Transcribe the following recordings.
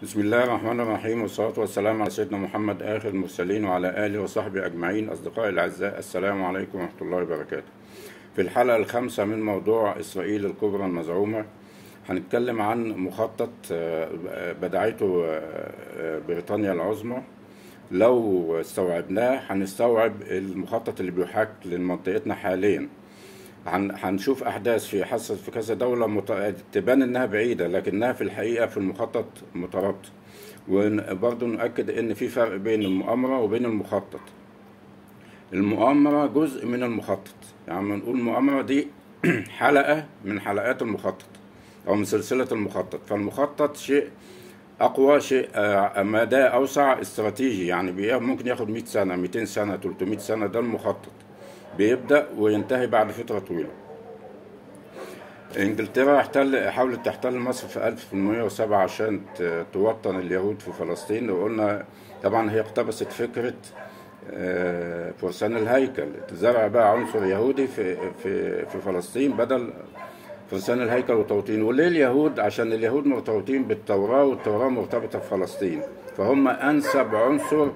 بسم الله الرحمن الرحيم، والصلاة والسلام على سيدنا محمد آخر المرسلين وعلى آله وصحبه أجمعين. أصدقائي الأعزاء، السلام عليكم ورحمة الله وبركاته. في الحلقة الخامسة من موضوع إسرائيل الكبرى المزعومة هنتكلم عن مخطط بدعته بريطانيا العظمى. لو استوعبناه هنستوعب المخطط اللي بيحاك لمنطقتنا حاليا. هنشوف أحداث في حصلت في كذا دولة تبان إنها بعيدة، لكنها في الحقيقة في المخطط مترابطة. وبرضه نؤكد إن في فرق بين المؤامرة وبين المخطط. المؤامرة جزء من المخطط، يعني نقول المؤامرة دي حلقة من حلقات المخطط أو من سلسلة المخطط. فالمخطط شيء أقوى، شيء مدى أوسع، استراتيجي، يعني ممكن ياخد 100 سنة، 200 سنة، 300 سنة. ده المخطط بيبدأ وينتهي بعد فترة طويلة. إنجلترا حاولت تحتل مصر في 1807 عشان توطن اليهود في فلسطين، وقلنا طبعا هي اقتبست فكرة فرسان الهيكل، زرع بقى عنصر يهودي في في في فلسطين بدل فرسان الهيكل وتوطين. وليه اليهود؟ عشان اليهود مرتبطين بالتوراة، والتوراة مرتبطة بفلسطين، فهم أنسب عنصر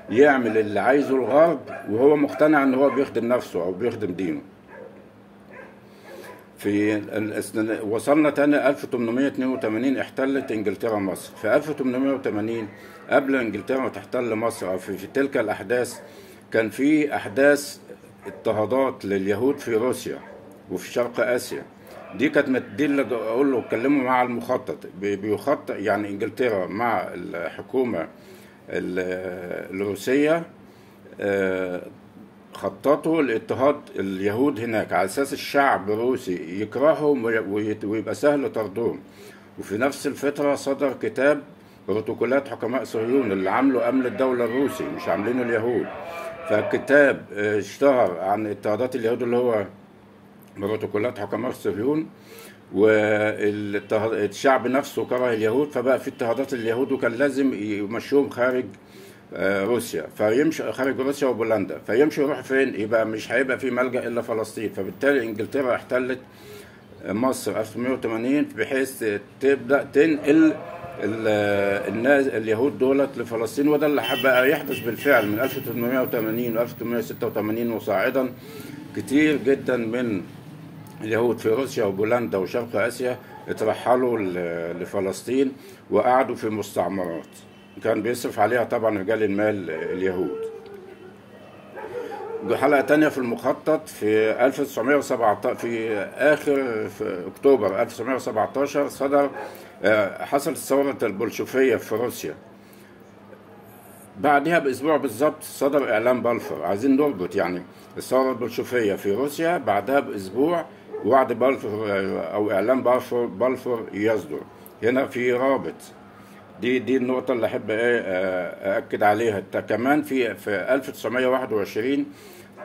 يعمل اللي عايزه الغرب وهو مقتنع ان هو بيخدم نفسه او بيخدم دينه. في وصلنا تاني 1882 احتلت انجلترا مصر. في 1880 قبل انجلترا ما تحتل مصر، او في تلك الاحداث كان في احداث اضطهادات لليهود في روسيا وفي شرق اسيا. دي كانت دي اللي اقول له اتكلموا مع المخطط، بيخطط يعني انجلترا مع الحكومة الروسية خططوا لاضطهاد اليهود هناك على اساس الشعب الروسي يكرههم ويبقى سهل طردهم. وفي نفس الفترة صدر كتاب بروتوكولات حكماء صهيون اللي عامله امن الدولة الروسي، مش عاملينه اليهود. فالكتاب اشتهر عن اضطهادات اليهود اللي هو بروتوكولات حكماء صهيون، والشعب نفسه كره اليهود، فبقى في اضطهادات اليهود وكان لازم يمشوهم خارج روسيا. فيمشي خارج روسيا وبولندا، فيمشي يروح فين؟ يبقى مش هيبقى في ملجأ إلا فلسطين. فبالتالي إنجلترا احتلت مصر 1880 بحيث تبدأ تنقل الناس اليهود دولت لفلسطين، وده اللي بقى يحدث بالفعل من 1880 و 1886 وصاعدا. كتير جدا من اليهود في روسيا وبولندا وشرق آسيا اترحلوا لفلسطين وقعدوا في مستعمرات كان بيصرف عليها طبعا رجال المال اليهود. حلقة تانية في المخطط في 1917، في آخر في أكتوبر 1917 صدر حصلت الثورة البولشوفية في روسيا. بعدها بأسبوع بالظبط صدر إعلان بلفور. عايزين نربط يعني الثورة البولشوفية في روسيا بعدها بأسبوع وعد بلفور أو إعلان بلفور يصدر. هنا في رابط، دي النقطة اللي أحب أأكد عليها. كمان في 1921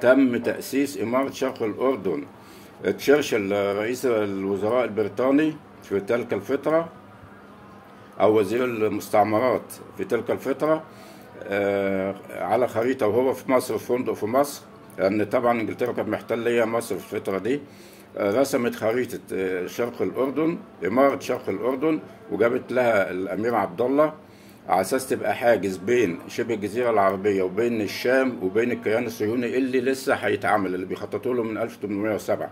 تم تأسيس إمارة شرق الأردن. تشرشل رئيس الوزراء البريطاني في تلك الفترة أو وزير المستعمرات في تلك الفترة على خريطة وهو في مصر في فندق في مصر، لأن طبعا إنجلترا كانت محتلية مصر في الفترة دي، رسمت خريطة شرق الأردن، إمارة شرق الأردن، وجابت لها الأمير عبد الله على أساس تبقى حاجز بين شبه الجزيرة العربية وبين الشام وبين الكيان الصهيوني اللي لسه هيتعمل، اللي بيخططوا له من 1807.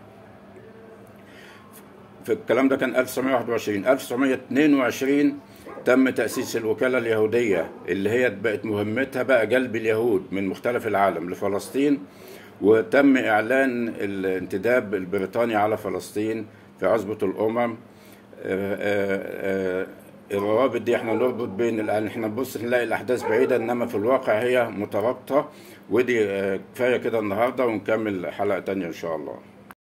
في الكلام ده كان 1921. 1922 تم تأسيس الوكالة اليهودية اللي هي بقت مهمتها بقى جلب اليهود من مختلف العالم لفلسطين، وتم إعلان الانتداب البريطاني على فلسطين في عصبة الأمم. الروابط دي احنا نربط بين، احنا نبص نلاقي الأحداث بعيدة إنما في الواقع هي مترابطة. ودي كفاية كده النهاردة، ونكمل حلقة تانية إن شاء الله.